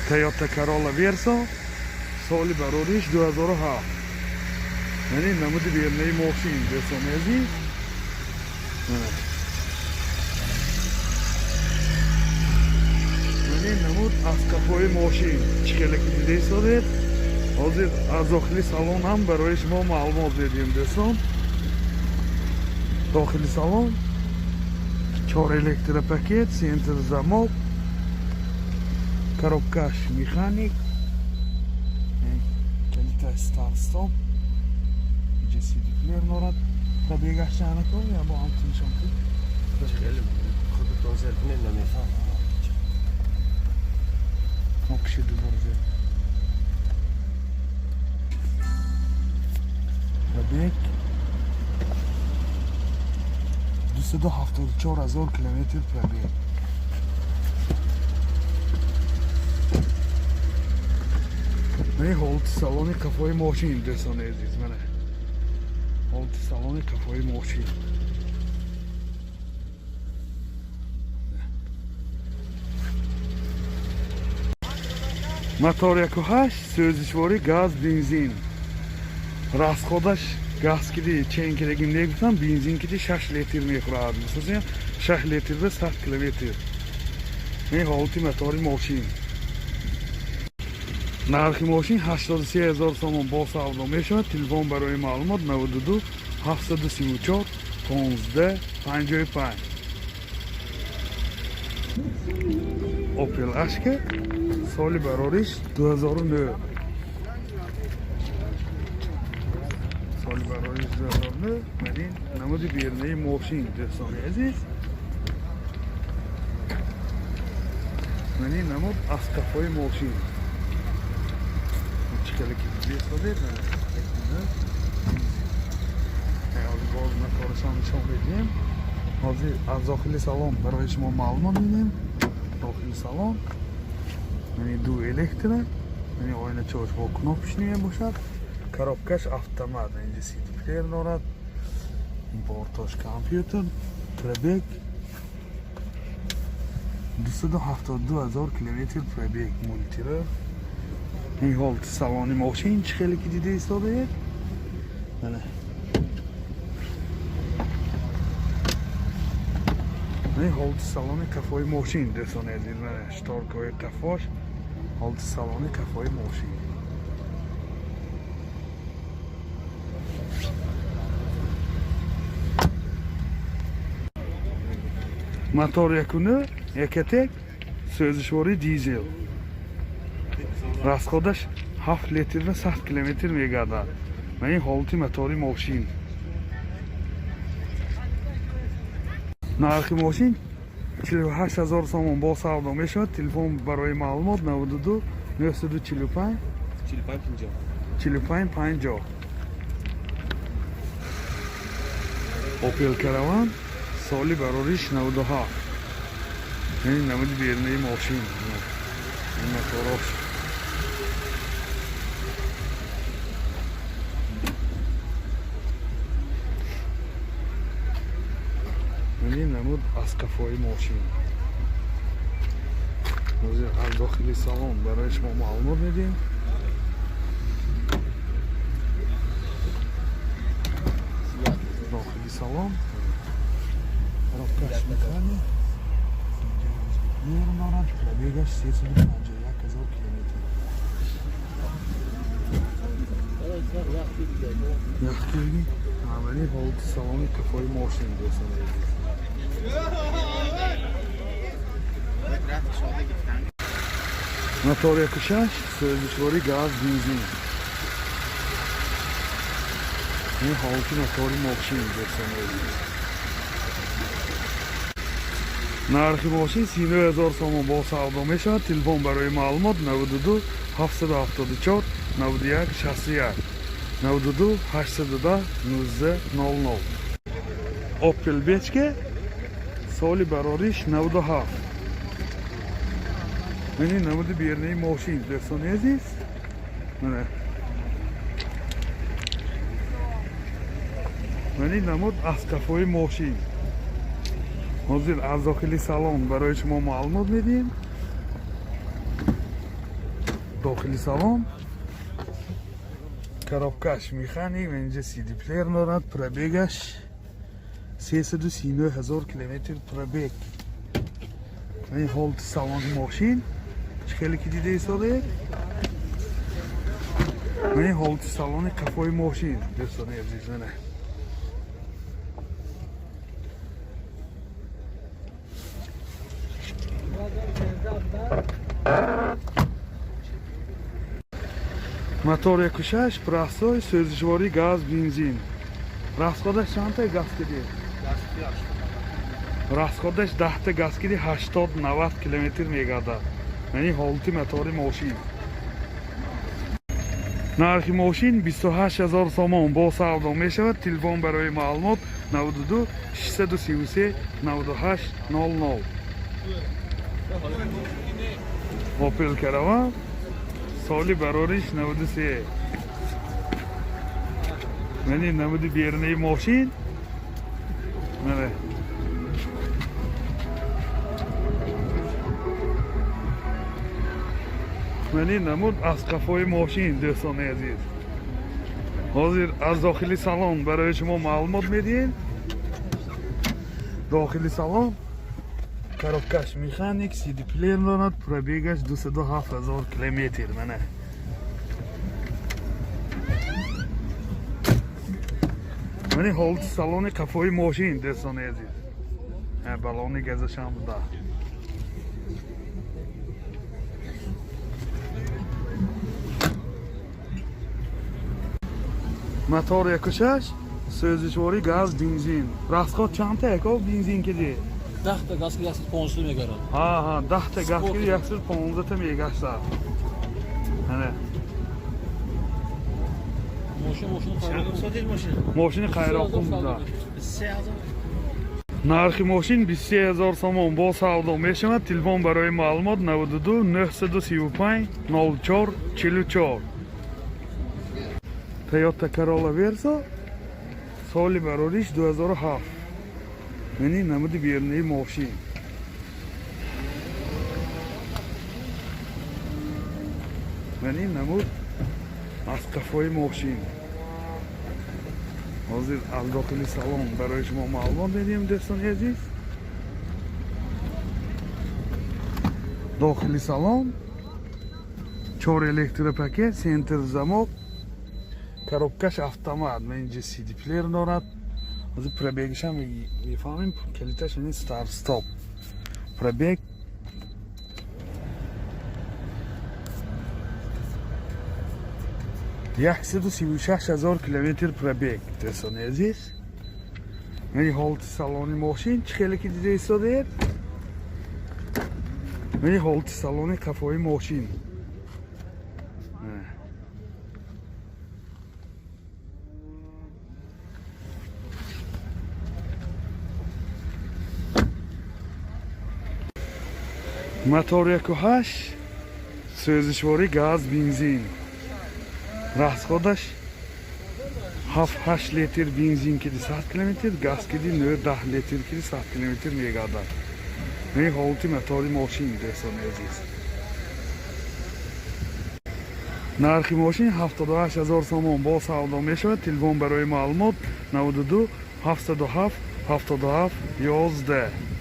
Toyota Corolla Verso, соли барориш 2007. Яъне намуди берунаи мошин, дӯстони азиз. Мана намуд аз қафои мошин, чӣ хеле ки дида истодед. Ҳозир аз дохили салон ҳам барои шумо маълумот медиҳем, дӯстон. Дохили салон чор электропакет, центр замок, коробкаш механик, калита старт-стоп, иҷа CD плеер дорад. Пробегаш чанд, я бо ҳам нишон кун. Хеле худатон зер кунед, намефаҳмам. Кнопкаши дубора зер. Пробег 274 000 километр пробег. Мана ҳолати салони қафои мошин, дӯстони азиз. Мана ҳолати салони қафои мошин. Мотор 1,8, сӯзишворӣ газ, бензин. Расходаш газ киди чен кидагим негуфтам, бензин киди 6 литр мехӯрад. Мисолан, 6 литр ба 100 километр. Ин ҳолати мотори мошин. Нархи мошин 83 ҳазор сомон, бо савдо мешавад. Телефон барои маълумот 92 734 15 55. Opel Astra, соли барориш 2009, соли барориш 2009. Ман ин намуди берунаи мошин, дӯстони азиз. Ман ин намуд аз қафои мошин, чӣ хеле ки дида истодед. Ҳозир боз моторашон нишон медиҳем. Ҳозир аз дохили салон барои шумо маълумот медиҳем. Дохили салон яъне ду электро, яъне оиначаош бо кнопочный мебошад, коробкаш автомат, инҷа CD плеер дорад, бортош компютер. Пробег 272 ҳазор километр пробег, мультируль. Ин ҳолати салони мошин, чӣ хеле ки дида истодаед. Мана ин ҳолати салони қафои мошин, дӯстони азиз. Мана шторкаҳои қафош, ҳолати салони қафои мошин. Мотор 1,9 Ecotec, сӯзишворӣ дизел, расходаш 7 литр ва 100 километр мегардад. Ва ин ҳолати мотори мошин. Нархи мошин 48 ҳазор сомон, бо савдо мешавад. Телефон барои маълумот 92 945 45 50. 45 50. Opel Caravan, соли барориш 97. Ин намуди берунаи мошин, ин моторош. Ин намуд аз қафои мошин. Ҳозир аз дохили салон барои шумо маълумот медиҳем. Дохили салон коробкаш механик дорад, пробегаш 351 ҳазор километр. Яхкирги аввали ҳолати салони қафои мошин, дӯстони азиз. Мотор 1,6, сӯзишворӣ газ, бензин. Ин ҳолати мотори мошин, дӯстони азиз. Нархи мошин 39 ҳазор сомон, бо савдо мешавад. Телефон барои маълумот 92 774 91 61, 92 810 19 00. Opel Vectra, соли барориш 97. Ин намуди берунаи мошин, дӯстони азиз. Мана ин намуд аз қафои мошин. Ҳозир аз дохили салон барои шумо маълумот медиҳем. Дохили салон коробкаш механик, инҷа CD плеер дорад, пробегаш 339 ҳазор километр пробег. Ин ҳолати салони мошин чӣ хеле ки дида истодаед. Ин ҳолати салони қафои мошин, дӯстони азиз, мана. Мотор 1.6, простой, сӯзишворӣ газ, бензин. Расходаш чандта газ киди? Расходаш 10та газ киди 80-90 километр мегардад. Яъне ҳолати мотори мошин. Нархи мошин 28 ҳазор сомон бо савдо мешавад. Телефон барои маълумот 92 633 98 00. Opel Caravan соли барориш 93. Мани намуди берунаи мошин. Мана. Мани намуд аз қафои мошин, дӯстони азиз. Ҳозир аз дохили салон барои шумо маълумот медиҳем. Дохили салон коробкаш механик, CD плеер дорад, пробегаш 207 ҳазор километр, мана. Мани ҳолати салони қафои мошин, дӯстони азиз. Баллони газашам буда. Мотор 1.6, сӯзишворӣ газ, бензин. Расход чандта яко бензин киди? 10 та газ ки 115 мегарад. Ҳа, 10 та газ киди 115 та мегашта. Ана. Мошин Мошини хайроқум буда. Нархи мошин 23 ҳазор сомон бо савдо мешавад. Телефон барои маълумот 92 935 04 44. Toyota Corolla Verso соли барориш 2007. Яъне намуди берунаи мошин. Яъне намуд аз қафои мошин. Ҳозир аз дохили салон барои шумо маълумот медиҳем, дӯстони азиз. Дохили салон чор электропакет, центр замок, коробкаш автомат, ман инҷа CD плеер дорад. Ҳозир пробегашам мефаҳмем, калиташ ин старт стоп. Пробег 136 ҳазор километр пробег, дӯстони азиз. Мани ҳолати салони мошин чӣ хеле ки дида истодаед. Мани ҳолати салони қафои мошин. Мотор 1.8, сӯзишворӣ газ, бензин. Расходаш 7-8 литр бензин киди 100 километр, газ киди 9-10 литр киди 100 километр мегардад. Ин ҳолати мотори мошин, дӯстони азиз. Нархи мошин 78 ҳазор сомон бо савдо мешавад. Телефон барои маълумот 92 707 77 11.